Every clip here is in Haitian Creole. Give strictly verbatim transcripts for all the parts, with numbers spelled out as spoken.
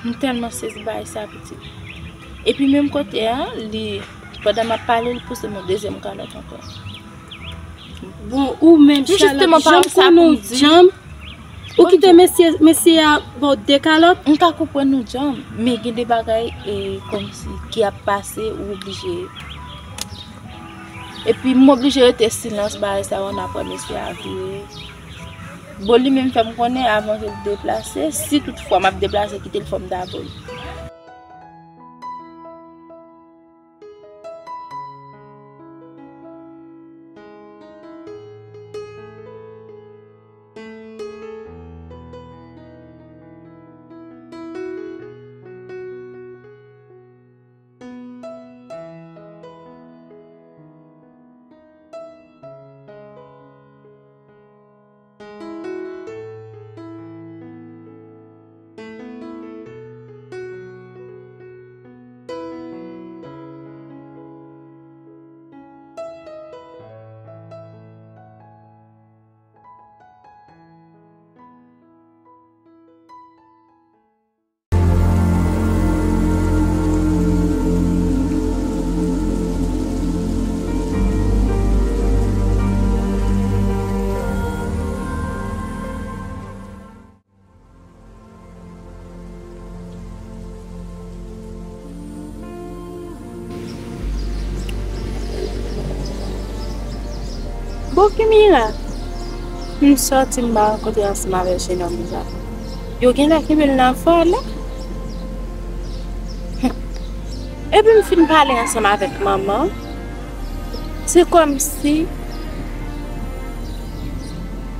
M tèlman sezi bagay sa, pitit. Epi menm kote a, li, pandan m ap pale, li pouse m yon dezyèm kalòt ankò. Bon, ou menm, Li jisteman pa wè sa pou m di. Djanm. Ou kite mesye, mesye a ba w de kalòt? M ka konprann nou djanm, men gen de bagay e, kòmsi ki ap pase, ou oblije. Epi m oblije rete silans, bagay sa yo, n ap wè mesye a vire. Bon, li menm fè m konnen avan ke l deplase, si toutfwa m ap deplase, kite l fò m dabò. Bon, Kimira, m sòti, m ba rankontre ansanm avèk jenòm sa. Yo genlè kenbe l nan afè, non? Epi m fin pale ansanm avèk manman. Se kòmsi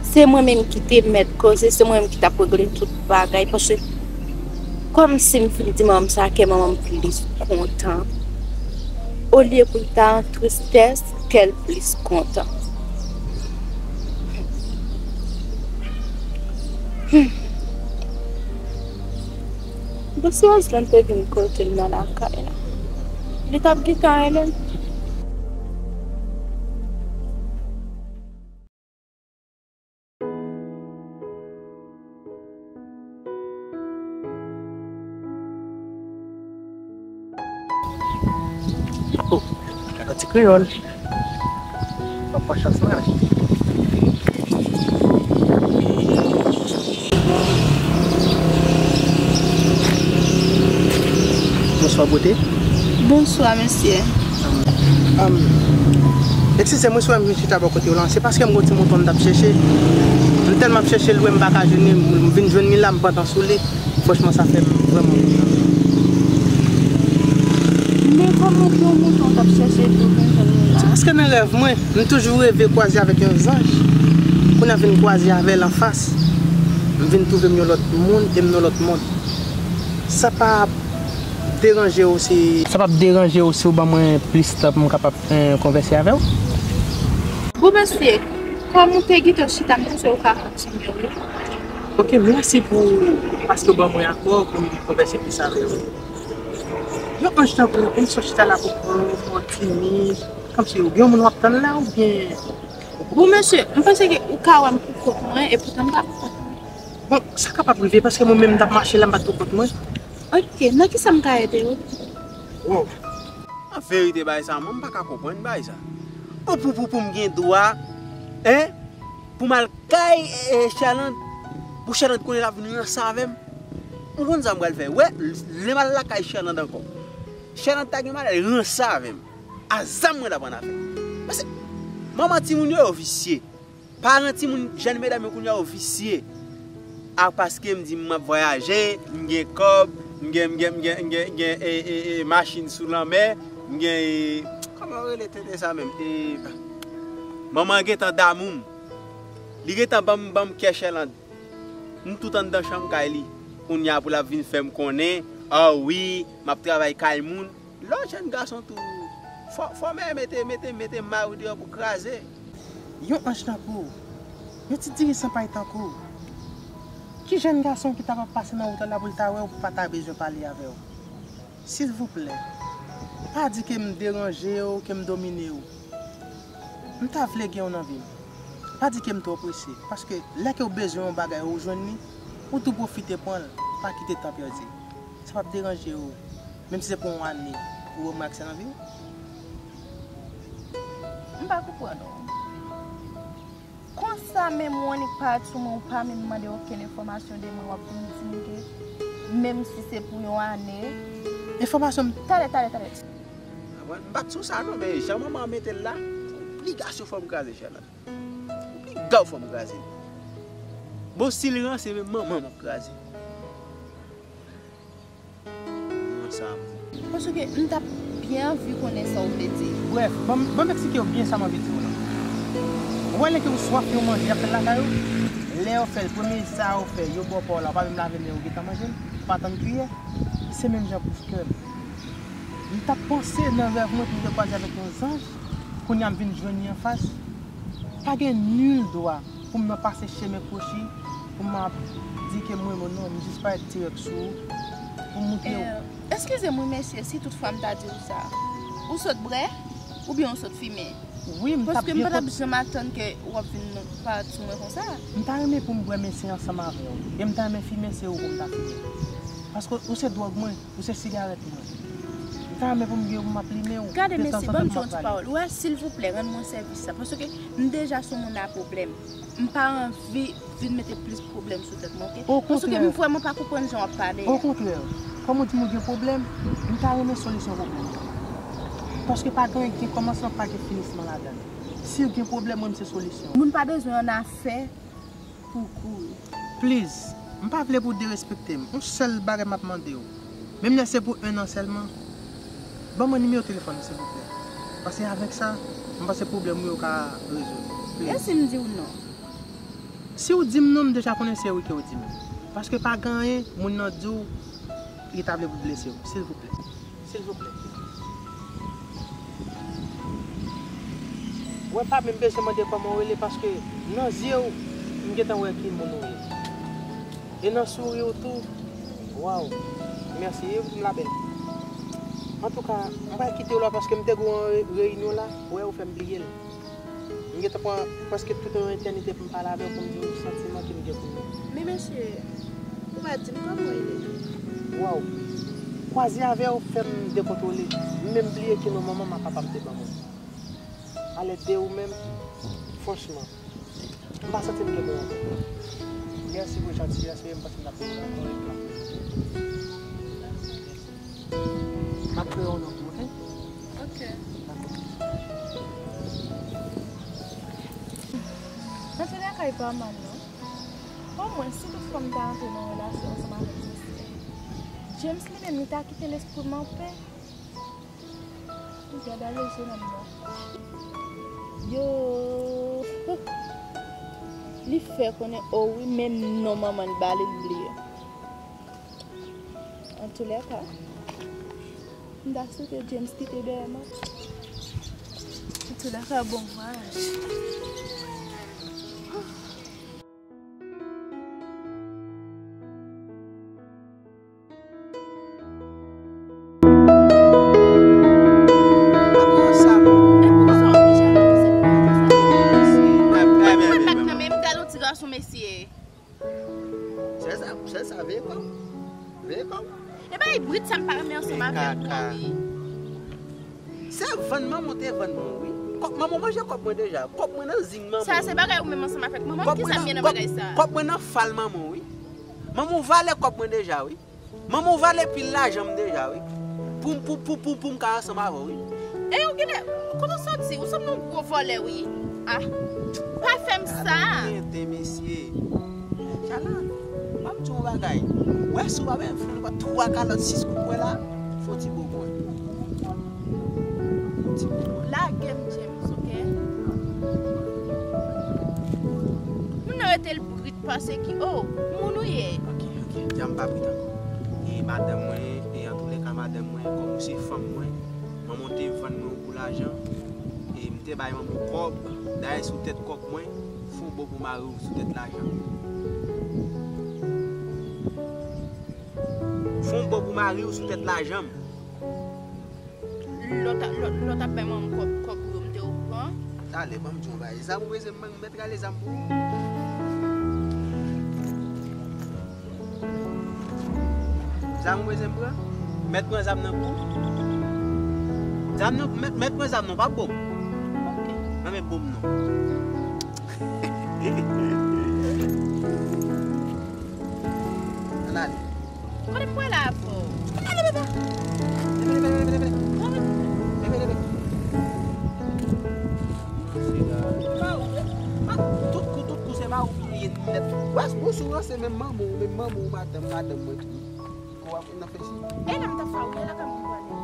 se mwen menm ki te mèt koze, se mwen menm ki t ap regle tout bagay. Paske kòmsi m fin di manman sa, kè manman m plis kontan. Olye pou l ta an tristès, kè l plis kontan. Hmm. Bon, si Roseland te vin kote m nan lakay la, li t ap gentan rele m. Oh, gade ti kreyòl. M ap pran chans mwen la. Bonswa, bote. Bonswa, mesye. Um, eskize mwen si w wè m vin chita bò kote w lan. Se paske m gon ti mouton m t ap chèche. M tèlman ap chèche l, m pa ka jwenn li. M vin jwenn li la, m pantan sou li. Franchman, sa fè m vrèman kontan. Men kòman pou yon mouton w t ap chèche epi w vin jwenn li la? Se paske nan rèv mwen, m toujou reve kwaze avèk yon zanj. Kounye a vin kwaze avè l anfas. M vin twouve m yon lòt moun e m nan lòt mond. Sa pa ap deranje w si. Sa p ap deranje w si w ban mwen plis tan pou m kapab, eh, konvèse avè w? Bon, mesye, kòm ou te gentan chita, m panse ou ka kontinye, wi. Ok, mèsi pou paske w ban mwen akò pou m konvèse plis avè w. Yon anj tankou w, pou m sot chita la pou pran yon timid, kòmsi ou gen yon moun w ap tann la oubyen. Bon, mesye, m panse ke ou ka wè m pou kont mwen, epoutan m pa pou kont mwen. Bon, sa kapab rive paske mwen menm m t ap mache la, m pa t pou kont mwen. Ok, nan kisa m ka ede w? Wow. An verite, bagay sa, mwen, m pa ka konprann bagay sa. Bon, pou, pou, pou m gen dwa, en, pou m al kay e, e, Sherlande, pou Sherlande konnen l ap vin ranse avè m. Ou konn sa m pral fè? Wè, lè m al lakay Sherlande ankò, Sherlande ta gen malè ranse avè m. A zam mwen t ap ann afè. Paske manman timoun yo, yo visye. Paran timoun, jèn medam yo kounye a yo visye. A paske m di m ap vwayaje, m gen kòb, m gen, m gen, m gen, m gen, m gen e, e, e, machin sou lanmè, m gen e, kòman yo rele tenten sa menm? E, manman gentan damou m. Li gentan ban m, ban m kè Sherlande. M tout anndan chanm kay li. Kounye a pou l ap vin fè m konnen, a wi, m ap travay kay moun. Lè w jèn gason tou, fò, fò mèyè mete, mete, mete mari w deyò pou kraze. Yon anj tankou w, yon ti dirijan pay tankou w. Ki jèn gason ki ta pase nan wout la pou l ta wè w, pou l pa ta bezwen pale avè w? Silvouplè, pa di ke m deranje w, ke m domine w. M ta vle gen w nan vi m. Pa di ke m twò prese, paske lè ke w bezwen yon bagay, ou jwenn li, ou tou pwofite pran l, pa kite tan pèdi. Sa p ap deranje w, menm si se pou yon ane, ou wè mwen ak sèl anvi w? M pa konprann ou. Konsa menm ou annik parèt sou mwen, ou pa menm mande okenn enfòmasyon de mwen, w ap vin di m ke menm si se pou yon ane. Enfòmasyon m. Talè, talè, talè. A, mwen, m pa t sou sa non, men jan manman an mete l la, obligasyon fò m kraze chè la. Obliga w fò m kraze l. Bon, si l ranse, menm manman m ap kraze. Mwen sa a, mwen. Paske m t ap byen anvi konnen sa w vle di. Brèf, ban m, ban m eksplike w byen sa m anvi di w lan. Ou wè lè ke ou swaf yon manje, y ap fè l lakay ou. Lè yo fè l, premye sa yo fè, yo ba w pa w la, ou pa menm lave men w, ou gentan manje l, ou pa tann kiyè. Se menm jan pou kè m. M t ap panse nan rèv mwen pou m te kwaze avèk yon zanj, kounye a m vin jwenn li anfas. Pa gen nil dwa pou m nan pase chemen kwochi, pou m ap di ke m renmen w, non, m jis parèt dirèk sou ou, pou m montre w. Eh, eskize m wi, mesye, si tout fwa m ta di w sa. Ou sot bwè? Oubyen ou sot fimen? Wi, m t ap byen kont. Paske m pa t ap janm atann ke w ap vin parèt sou mwen konsa. M ta renmen pou m bwè, men se ansanm avè w. E m ta renmen fimen, se ou pou m ta fimen. Paske ou se dwòg mwen, ou se sigarèt mwen. M ta renmen pou m gen pou m ap limen w. Gade, mesye, ban m di w yon ti pawòl. Ou wè, silvouplè, rann mwen sèvis sa. Paske m deja se yon moun a pwoblèm. M pa anvi vin mete plis pwoblèm sou tèt mwen, oke? Paske m vrèman pa konprann jan w ap pale a. Okontrè, kòm ou di m ou gen pwoblèm, m ta renmen solisyon pwoblèm ou. Paske pa gen, gen kòmansman, pa gen finisman ladan l. Si w gen pwoblèm, mwen, m se solisyon. Moun pa bezwen annafè pou w kouri. Please, m pa vle pou w derespekte m. Yon sèl bagay m ap mande w. Menm lè se pou en an sèlman, ban mwen nimewo telefòn ou, silvouplè. Paske avèk sa, m panse pwoblèm ou yo ka rezoud. Please. E si m di w non? Si w di m non, m deja konnen se wi ke w di m. Paske pa gen anyen, moun nan di w, li ta vle pou blese w. Silvouplè. Silvouplè. Wè, m pa menm bezwen mande kòman w rele, paske nan zye w, m gentan wè ki moun ou ye. E nan souri w tou, waw, mèsi, e m labèl. Antouka, m pral kite w la paske m te gen yon re-, reyinyon la, wè, ou fè m bliye l. M gentan pran prèske tout yon etènite pou m pale avè w, pou m di w santiman ke m gen pou nou. Men mesye, ou pa di m kòman w rele tou. Waw. Kwaze avè w fè m dekontwole. M menm bliye ki non manman m ak papa m te ban mwen. Alèd de ou menm, franchman, m pa santi m gen bon ankò. Mèsi pou jantiyès ou, e m panse n ap vin ankò yon lòt lè. M ap kreye yon non pou ou, oke? Oke. Dakò. Antoulèka, li pa mal, non. Omwen, si tout fwa m ta antre nan relasyon ansanm avèk misye, James li menm, li ta kite lespri m anpè. Gad ale je nonm nan. Yo. Li fè konnen, o wi, menm non manman l ba li, l bliye. Antoulèka, m ta swete James kite dèyè m. Antoulèka, bon vwayaj. Epi ou sa oblije ap fè sa. Mwen, mwen, mwen, mwen, mwen, mwen, gade yon ti gason, mesye. Sèl sa, sèl sa, veye kò w. Veye kò w. E bay ibrid sa m pa renmen ansanm avèk ou, wi. Se vann manman w te vann mwen, wi. Kòb, manman w manje kòb mwen deja. Kòb mwen nan zing manman w. Sa se bagay ou menm ansanm avèk manman w. Kisa m gen nan bagay sa? Kòb mwen nan fal manman w, wi. Manman w vale kòb mwen deja, wi. Manman w vale pil lajan m deja, wi. Pou, pou, pou, pou, pou m ka ansanm avè w, wi. E ou genlè, kote w soti? Ou sanble yon gwo vòlè, wi. Ah, pa fè m sa. Gade tenten, mesye. Chala, ban m di w yon bagay. Ou wè si w pa vin fè twa kalòt sis kout pwen la, fè yon ti bo pou mwen. Ti bo pou mwen. Lage m, James, oke? Moun nan rete l brit pase ki, oh, moun ou ye? Oke, oke, jan m pa brit ankò. E madanm mwen, e antoulèka madanm mwen, kòm ou se fanm mwen, manman w te vann mwen w pou lajan, e m te bay manman w kòb, dayè sou tèt kòb mwen, fè yon bo pou mari w sou tèt lajan. Fè yon bo pou mari w sou tèt lajan m. Lè w t ap, lè w, lè w t ap bay manman m kòb, kòb pou yo, m te okouran. Talè, ban m di w yon bagay. Zam ou bezwen m ban m mèt rale zam pou ou. Zam ou bezwen m pran? Mèt pran zam nan pou ou. Zam nan, mèt, mèt pran zam nan, pa bom. Ok. Mwen men bom non. Ann ale. Kote m pral la avè w? Ann ale, bebe. Bebe, bebe, bebe, bebe. Ann ale. Bebe, bebe. Tout kou, tout kou, se pa ou ki ye nèt. Wè, bon, sou ranse menm manman w, menm manman w, madanm, madanm mwen tou. Kou ap nan fè si. E la m t ap fè w, e la ka m pral.